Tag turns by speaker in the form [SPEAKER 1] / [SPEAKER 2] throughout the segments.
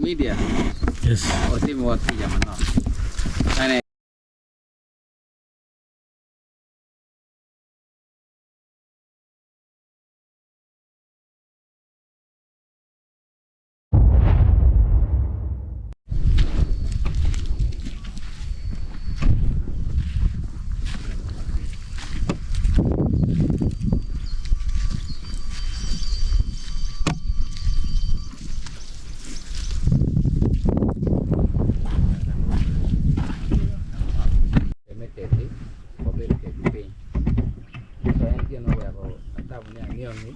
[SPEAKER 1] media
[SPEAKER 2] Yes.
[SPEAKER 1] otimiwa kica manok. Ane Me tedi wabedo kwedgi piny so en gin oweko atamo ni angeyo ni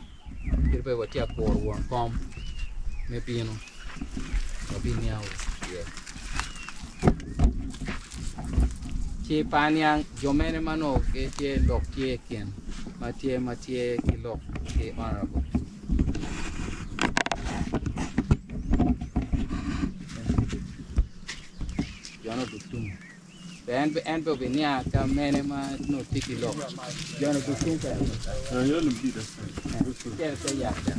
[SPEAKER 1] Kadi bed watye ka kuro won kom me bino wabiniang iye. Ci pe aniang jo mene ma nongo gitye lok tye i kin ma tye ma tye ki lok ki honorable. Jo-nu ducu. En pe obiniang ka mene ma nongo tye ki lok. Jo-nu ducu pe. Cel te yat ca.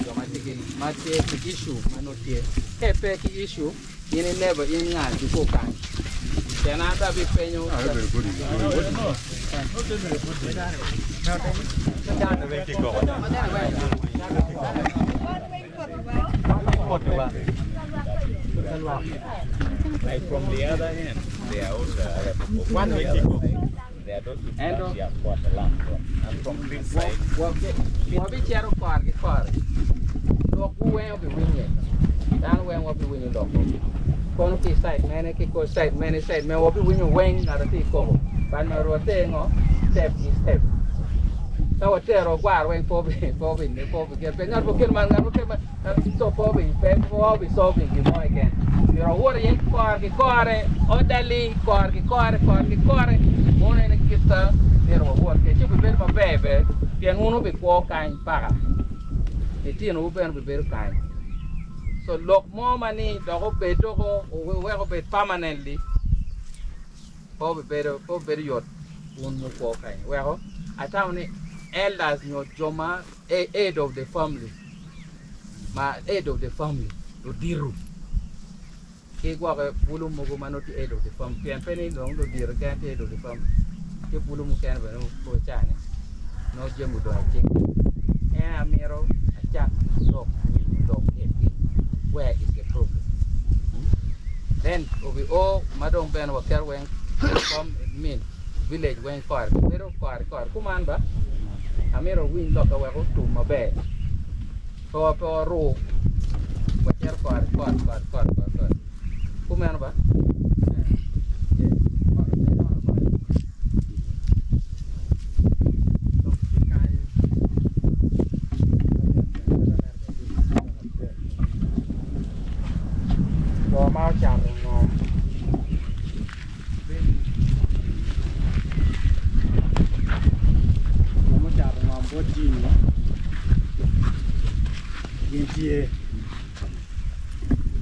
[SPEAKER 1] Jo ma tye ki ma tye ki issue ma nongo tye. Ka ipe ki issue in i level in nga juko kany. Pien an bene abipenyo. Ento wabicito kore ki kore, lokwu weng obiwinye, dano weng wabiwinyo lokwu, kono ki i cait mene ki kor cait mene cait mene wabiwinyo weng ngat atye i koko but myero water ngo step ki step ka watero ogwaro weng pe obi pe obi pe obi pe ngat mo kel man ngat mo kel man so pe obi pe obi solving gin mo keken myero wawot iye kore ki kore orderly kore ki kore kore ki kore mono en kit ma myero wawot kwede ci obibedo maber bene pien wun wubikwo kany paka litinowu bene obibedo kany so lok mo ma ni dok obed doko wek obed permanently pe obibedo pe obibedo yot wun mukwo kany weko atamo ni elders nyo jo ma head of the family ma head of the family ludito ki gwoke bulu mogo ma nongo tye head of the family pien pe ni dong ludito keken tye head of the family tye bulu mukene bene nongo cani nongo jami odong i cinggi en aye amito acak lok winyo lok kwedgi where is the problem then obi o ma dong bene waketo weng kom min village weng kore bedo kore kore kuman ba amito wuwiny lokka wek otum maber pe wa pe waru wacito kore kore kore kore kore kore kumeno ba
[SPEAKER 3] Jo ma ocato ngom Jo mucato ngom bot jimi gin tye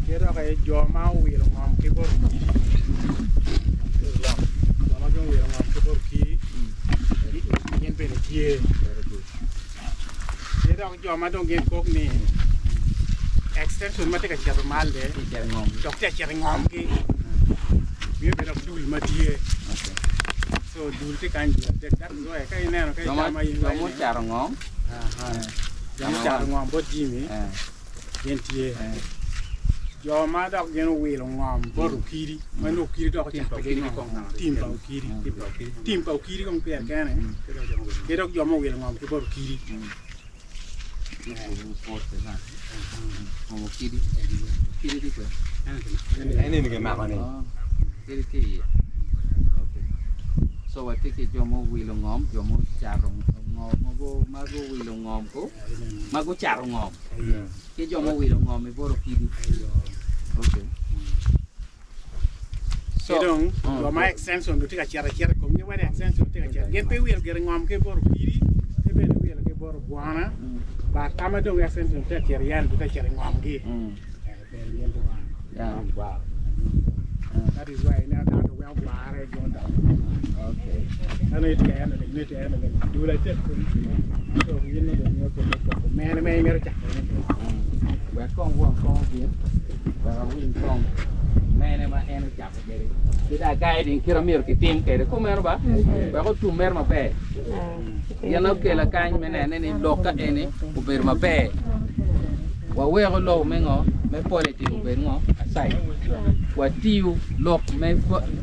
[SPEAKER 3] ki dok jo ma owilo ngom ki bot okidi jo ma guwilo ngom ki bot okidi gin bene tye ki dok jo ma dong gin kok ni extension ma tye ka cito malo-ni dok tye ka cito i ngomgi miyo bene dok dul ma tye so dul tye kany dul adek that is why ka ineno ka itamo in
[SPEAKER 1] Jo mucato ngom
[SPEAKER 3] jo mucato ngom bot Jimmy gin tye jo ma dok gin owilo ngom bot Okidi ma nongo Okidi dok ocako ki ngom tim pa Okidi tim pa Okidi kong pire kene ki dok jo ma owilo ngom ki bot Okidi.
[SPEAKER 1] So watye ki jo muwilo ngom, jo mucato ngom mogo ma guwilo ngom ku ma gucato ngom ki jo muwilo ngom i bot okidi. Okay.
[SPEAKER 3] Ki dong jo ma extension dong tye ka cito acita i komgi wadi extension tye ka cito gin pe wilo gire ngom ki bot opidi ki bene wilo ki bot obwana but ka ma dong extension tye ka cito iye ni dong tye ka cito i ngomgi that is why ineno dano dong weko gware jo dok dano tye ka eno ling tye ka eno ling dul acel kulu so in dong nyo kulu mene ma imito cako ne.
[SPEAKER 1] Wek kong won kong obin, wek awiny kong mene ma en ocako kwede. Ki dong guiding kit ma myero kitim kwede. Kumeno ba? Wek otum mere maber. Gin okela kany me nene ni lok ka eni obedo maber. Waweko lok me ngo? Me politics obed ngo? Aside. Watiyo lok me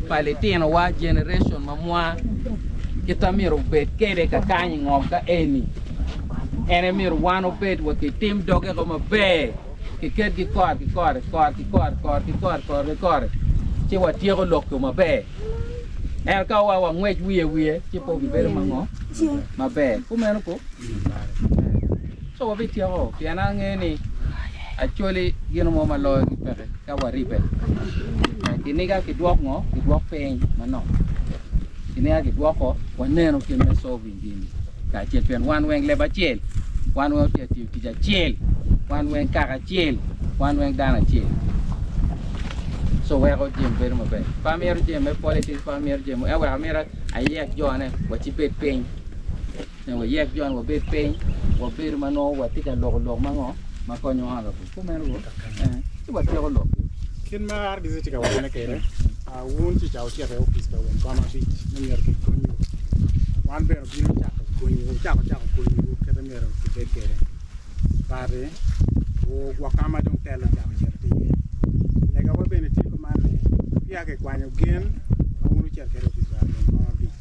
[SPEAKER 1] pa litinowa generation ma mwa kit ma myero obed kwede kakany i ngom ka eni. En aye myero wan obed wa kitim doge ko maber, kiketgi kore ki kore, kore ki kore, kore ki kore, kore ki kore, ci watyeko lok-ki maber. Ento ka wa wangwec wiye wiye, ci pe obibedo ma ngo? Maber. Kumeno ko? Co wabityeko, pien angeyo ni Acholi gin mo ma loyogi peke ka waribbe. Kiniga kidwok ngo? Kidwok piny manok. Kiniga kidwoko, waneno kit me solving gini kacel pien wan weng leb acel, wan weng watye ka tiyo tic acel, wan weng kaka acel, wan weng dano acel. So weko jami bedo maber. Pe amito jami me politics, pe amito jami, ento wek amito ayek jone wa ci bed piny. Wayek jone wabed piny, wabedo ma nongo watye ka loko lok ma ngo ma konyo honorable. Kumeno go, ci watyeko lok.
[SPEAKER 3] Kit ma RDC tye ka wacone kwede, wun ci ca wucito i opic pa won kom abic me myero kikonywu. Wan bene obino cako konyiwu, wucako cako konyiwu kite myero kibed kwede. But wugwok ka ma dong telo ocako cito ki iye. Legawa bene tye kuman ni peya kikwanyo gen ma wun wucito kwede i opic pa won kom abic.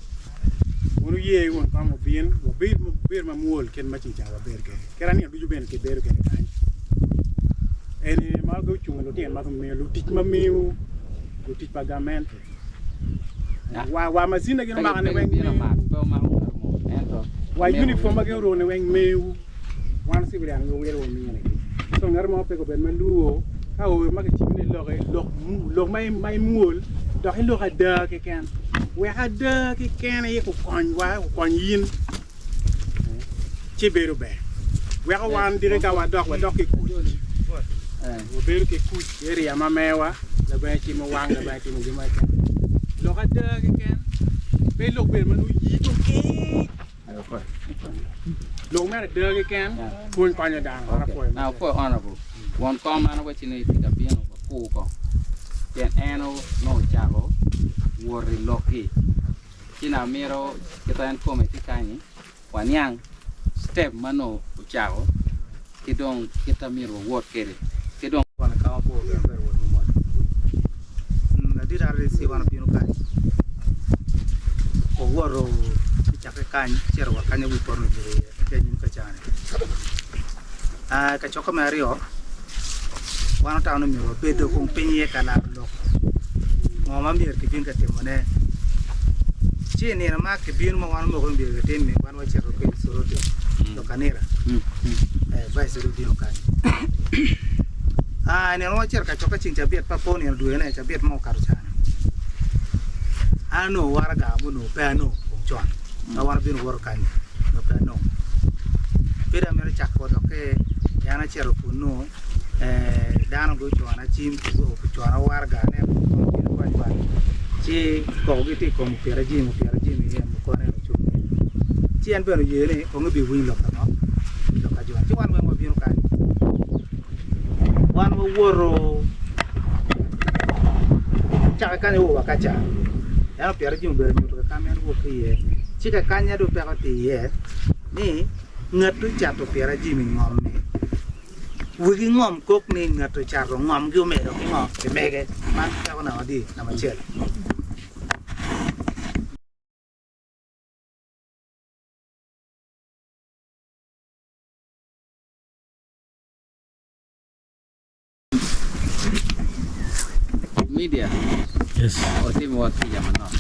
[SPEAKER 3] Wun wuye won kom obin, wabed wabedo mamwol kit ma ceng ca wabedo kwede. Kit anino ducu bene kibedo kwede kany. Eni ma gucungo lutino ma gumiyo lutic ma miyo lutic pa gamente. Wa wa macin gin omako ni weng mewu. Wa uniform ma gin oruko ni weng mewu. Wan civilian aye wiro wa miyo ni gi. So ngat mo pe obed ma lwor ka oo ma kicimo ni iloki lok lok ma imwol dok ilok ada keken. Wek ada keken aye kukonywa kukony in ci bedo ber. Weko wan diki ka wadok wadok ki kuc. Wabedo ki kuc i area ma mewa labongo cimo wang labongo timo gin mo keken. Lok ada keken pe lok bedo ma nongo yito kic. Lok mere ada keken pwony konyo dano. An apwoyo
[SPEAKER 1] matek. Apwoyo honorable. Won kom an awaci ni tye ka bino wakur kong pien en nongo ocako wot i lokki ci na mito kita en kome tye kanyi waniang step ma nongo ocako ki dong kita myero wawot kwede ki dong.
[SPEAKER 2] Kwan ka mabor bene bedo wot mamot. Ladit RDC wan obino kany wawoto ci cakke kany cito wa kanya wi poto ojiko iye ki anyim ka cani. Kacokke me aryo wan otamo ni myero wabed dong kong piny iye ka laro lok ngo ma myero kibin ka timone ci i nino ma kibino ma wan omoko ni myero kitim-mi wan wacito ki i Soroti Lokanira vice obino kany i nino ma wacito ka cokke ceng cabit pe apo nino dwene cabit mo okato cani an onongo waraga mo onongo pe anongo kong con ma wan wabino woto kany onongo pe anongo pe dong amito cako doki an acito kunu dano gucona cim gucona waraga ne ci koko gitye i kom opita jami opita jami iye mukone ocung ci en bene oye ni kong ebiwinyo lok pa ngo lok pa jo-ni ci wan weng wabino kany wan wawoto cake kany o wa kaca en opito jami obedo nyuto ka ma en wok ki iye ci ka kanya dong peko tye iye ni ngat ocato pira jami ngom-mi wegi ngom kok ni ngat ocato ngomgi omedo ki ngo ki mege man peko namba adi namba acel.
[SPEAKER 1] Media
[SPEAKER 3] Yes.
[SPEAKER 1] otimo wa kica manok.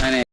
[SPEAKER 1] Ane.